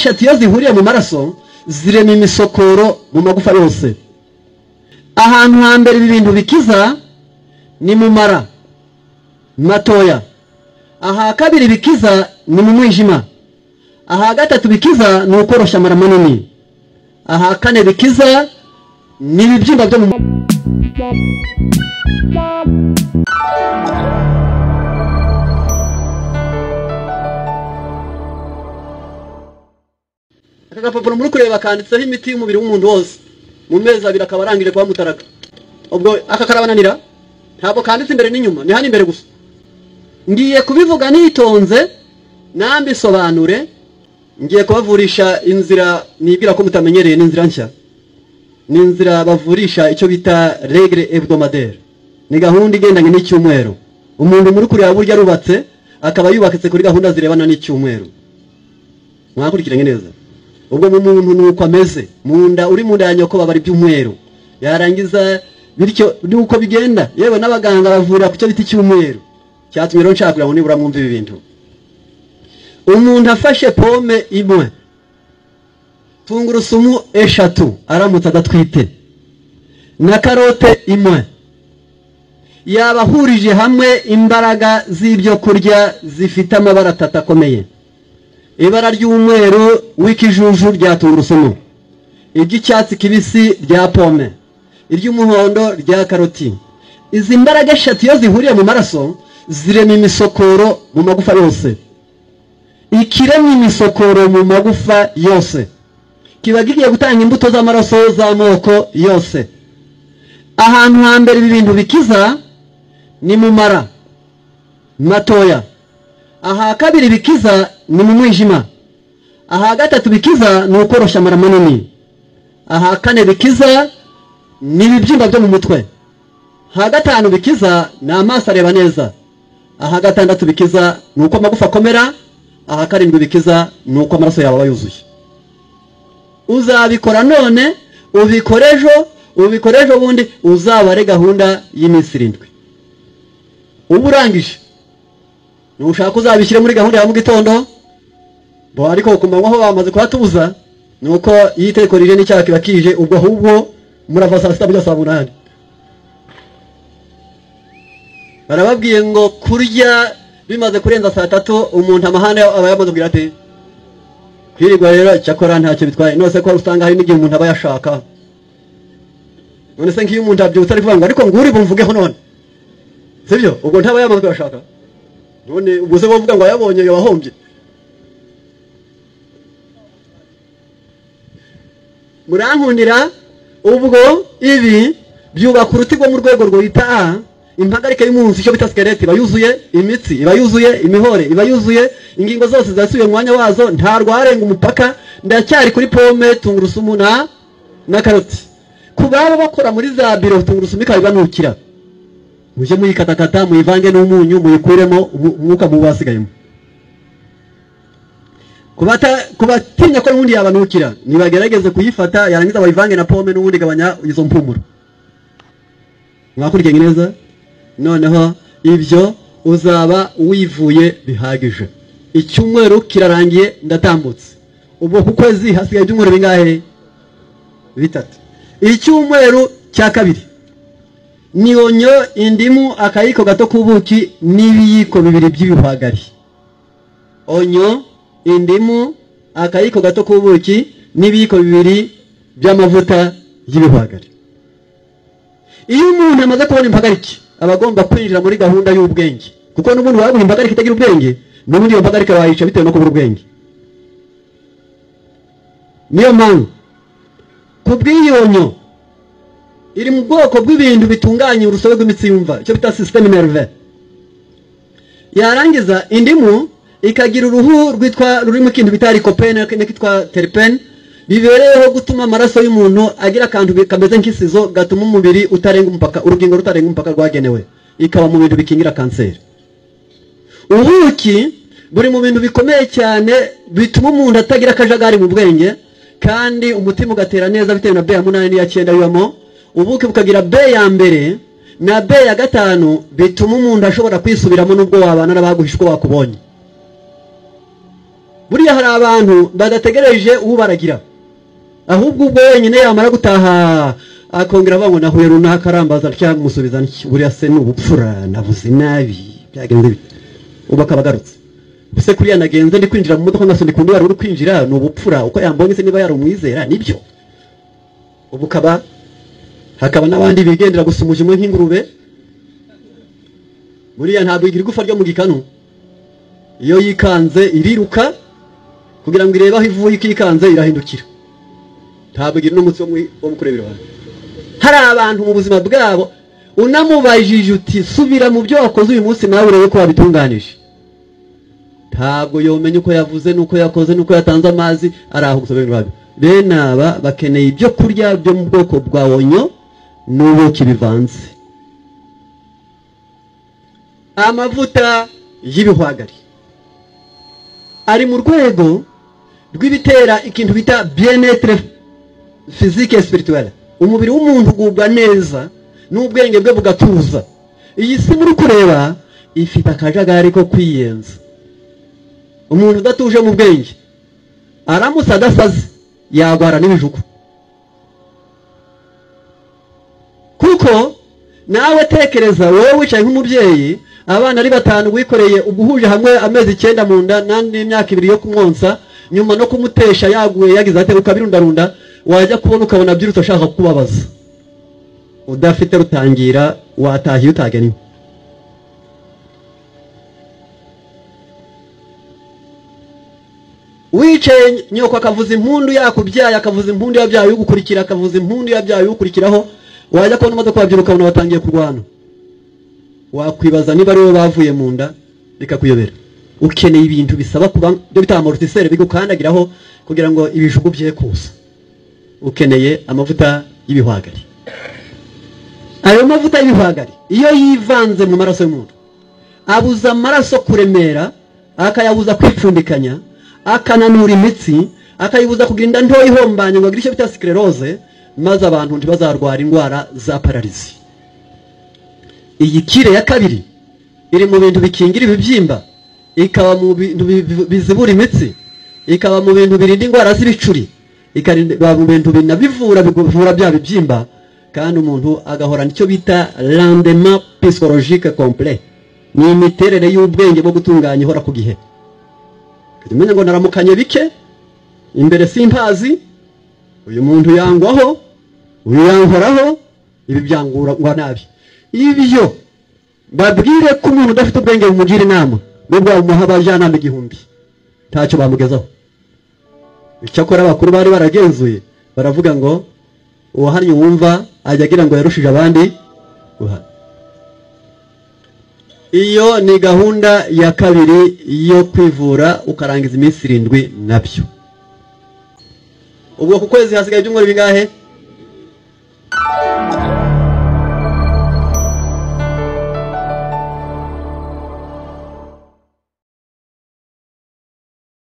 eshatu iyo zihuriye mu maraso zirema imisokoro mu magufa yose. Ahantu hambere ibi bintu bikiza ni mu mara matoya. Aha kabiri bikiza ni mu mwijima. Aha gatatu bikiza ni ukorosha amara manini. Aha kane bikiza ni ibibyimba byo mu. Aka gapapuro muri kureba kanditseho imiti y'umubiri w'umuntu wose mu mezi abiri akaba arangije kuba mutaraga. Ubwo aka karabananira ntabwo kanditse imbere n'inyuma, ni hano imbere gusa. Ngiye kubivuga nitonze nambisobanure. Ngiye kubavurisha inzira nibwira ko mutamenyereye, n'inzira nshya, ni inzira bavurisha icyo bita règle hebdomadaire. Ni gahunda igendanye n'icyumweru. Umuntu muri kureba burya arubatse akaba yubakitse kuri gahunda zirebana n'icyumweru. Mwakurikiranye neza. Ubwo mu muntu nuko ameze munda, uri munda ya nyoko babari by'umweru, yarangiza bityo nuko bigenda. Yewe n'abaganga bavura ku cyo bita icyumweru. Cyatumye rero nshaka kugira ngo nibura mwumve ibi bintu. Umuntu afashe pome imwe, tungurusumu 3 aramutse adatwite, na karote imwe, yabahurije hamwe imbaraga z'ibyo kurya zifite amabara atatu akomeye: ibara ry'umweru w'ikijuju rya tungurusumu, iry'icyatsi kibisi rya pome, iry'umuhondo rya karoti. Izi mbaraga eshatu iyo zihuriye mu maraso zirema imisokoro mu magufa yose. Ikiremwa imisokoro mu magufa yose kiba gigiye gutanga imbuto z'amaraso z'amoko yose. Ahantu hambere ibi bintu bikiza ni mu mara matoya. Aha kabiri bikiza ni mu mwijima. Aha gatatu bikiza ni ukorosha amara manini. Aha kane bikiza ni ibibyimba byo mu mutwe. Aha gatanu bikiza ni amaso areba neza. Aha gatandatu bikiza ni uko amagufa akomera. Aha karindwi bikiza ni uko amaraso yawe aba yuzuye. Uzabikora none, ubikore ejo, ubikore ejo bundi, uzabare gahunda y'iminsi 7. Uba urangije. Nushaka uzabishyire muri gahunda ya mu gitondo, bo ariko kumanywa aho bamaze kuhatubuza nuko yiteko rije n'icyaha kiba kije, ubwo ahubwo murava saa 6 kugeza saa 8. Barababwiye ngo kurya bimaze kurenza saa 3 umuntu amahane aba yamaze kugira ati kwirirwa rero cyakora ntacyo bitwaye. Nose ko usanga hari n'igihe umuntu aba yashaka. None se nk'iyo umuntu abyutse ari kuvuga ngo ariko nguri bumvugeho none, sibyo? Ubwo ntaba yamaze kuyashaka. None ubwo se bavuga ngo yabonye yabahombye. Murankundira. Ubwo ibi byubaka uruti rwo mu rwego rwita A. Impagarike y'umunsi icyo bita skeleti iba yuzuye, imitsi iba yuzuye, imihore iba yuzuye, ingingo zose zasubiye mu mwanya wazo, nta rwarenga umupaka. Ndacyari kuri pome, tungurusumu na karoti. Ku baba bakora muri za biro, tungurusumu ikabibanukira, mujye muyikatakata muyivange n'umunyu muyikuremo umwuka mubi wasigayemo. Kubatinya ko n'ubundi yabanukira, nibagerageze kuyifata yarangiza bayivange na pome n'ubundi gabanya izo mpumuro. Mwakurikiranye neza. Noneho ibyo uzaba wivuye bihagije. Icyumweru kirarangiye ndatambutse. Ubwo ku kwezi hasigaye ibyumweru bingahe? 3. Icyumweru cya kabiri ni onyo, indimu, akayiko gato k'ubuki n'ibiyiko 2 by'ibihwagari. Onyo, indimu, akayiko gato k'ubuki n'ibiyiko 2 by'amavuta y'ibihwagari. Iyo umuntu amaze kubona impagarike aba agomba kwinjira muri gahunda y'ubwenge, kuko n'ubundi waguha impagarike itagira ubwenge, n'ubundi iyo mpagarike wayica bitewe no kubura ubwenge. Niyo mpamvu kubw'iyonyo iri mu bwoko bw'ibintu bitunganya urusobe rw'imitsi yumva, icyo bita système nerveux. Yarangiza indimu ikagira uruhu rwitwa rurimo ikintu bita lycopene n'ikitwa terpene, bibereyeho gutuma amaraso y'umuntu agira akantu kameze nk'isizo gatuma umubiri utarenga umupaka, urugingo rutarenga umupaka rwagenewe. Ikaba mu bintu bikingira kanseri. Ubuki buri mu bintu bikomeye cyane bituma umuntu atagira akajagari mu bwenge, kandi umutima ugatera neza bitewe na B ya 8 n'iya 9 bibamo. Ubuki bukagira B ya mbere na B ya 5 bituma umuntu ashobora kwisubiramo nubwo wabana n'abaguhisha uko bakubonye. Buriya hari abantu badategereje ubaragira, ahubwo ubwo wenyine yamara gutaha akongera avuga ngo nahuye runaka arambaza cyamusubiza nti buriya se ni ubupfura navuze nabi byagenze bite, ubu akaba agarutse. Ese kuriya nagenze ndi kwinjira mu modoka ngasunika undi wari uri kwinjira ni ubupfura, uko yambonye se niba yari umwizera nibyo. Ubu kaba hakaba n'abandi bigendera gusa umujyi nk'ingurube. Buriya ntabwo igira igufa ryo mu gikanu, iyo yikanze iriruka kugira ngo irebe aho ivuye, ikikanze irahindukira, ntabwo igira n'umutsi wo kurebera abantu. Hari abantu mu buzima bwabo unamubajije uti subira mu byo wakoze uyu munsi nawe urebe ko wabitunganije, ntabwo yomenya uko yavuze n'uko yakoze n'uko yatanze amazi, ari aho gusa bene wabyo. Bene aba bakeneye ibyo kurya byo mu bwoko bwa onyo n'ubuki bivanze. Amavuta y'ibihwagari ari mu rwego rw'ibitera ikintu bita bien-être physique et spirituel. Umubiri w'umuntu ugubwa neza n'ubwenge bwe bugatuza. Iyi si muri kureba ifite akajagari ko kwiyenza. Umuntu udatuje mu bwenge aramutse adasaze yagwara n'ibijuko, kuko nawe tekereza wowe wicaye nk'umubyeyi, abana ari 5 wikoreye uguhuje hamwe amezi 9 mu nda n'andi myaka 2 yo kumwonsa, nyuma no kumutesha yaguye yagize ate ukabirundarunda, wajya kubona ukabona byirutse ashaka kukubabaza. Udafite rutangira watahiye utagennye. Wicaye nyoko akavuza impundu yakubyaye, akavuza impundu yabyaye ugukurikira, akavuza impundu yabyaye ugukurikiraho, wajya kubona imodoka wabyiruka ukabona batangiye kurwana, wakwibaza niba ari wowe bavuye mu nda bikakuyobera. Ukeneye ibintu bisaba kuba byo bita amortisseur bigukandagiraho kugira ngo ibijugu bye kuza. Ukeneye amavuta y'ibihwagari. Ayo mavuta y'ibihwagari iyo yivanze mu maraso y'umuntu abuza amaraso kuremera, akayabuza kwipfundikanya, akananura imitsi, akayibuza kugira inda ntoya ihombanye ngo agire icyo bita sclerose, maze abantu ntibazarwara indwara za pararizi. Iyi kire ya kabiri iri mu bintu bikingira ibibyimba, ikaba mu bintu bizibura imitsi, ikaba mu bintu birinda indwara z'ibicuri, ikaba mu bintu binabivura bivura bya bibyimba, kandi umuntu agahorana icyo bita rendement psychologique complet. Ni imiterere y'ubwenge bwo gutunganya ihora ku gihe. Umenya ngo naramukanye bike imbere simpazi, uyu muntu yangwaho, uyu yankoraho, ibi byangura nabi. Ibyo babwire ko umuntu udafite ubwenge bumugira inama, nubwo bamuha abajyanama 1000 ntacyo bamugezaho. Icyakora abakuru bari baragenzuye baravuga ngo uwahannye wumva ajya agira ngo yarushije abandi guhana. Iyo ni gahunda ya kabiri yo kwivura ukarangiza iminsi 7 nabyo. Ubwo ku kwezi hasigaye ibyumweru bingahe?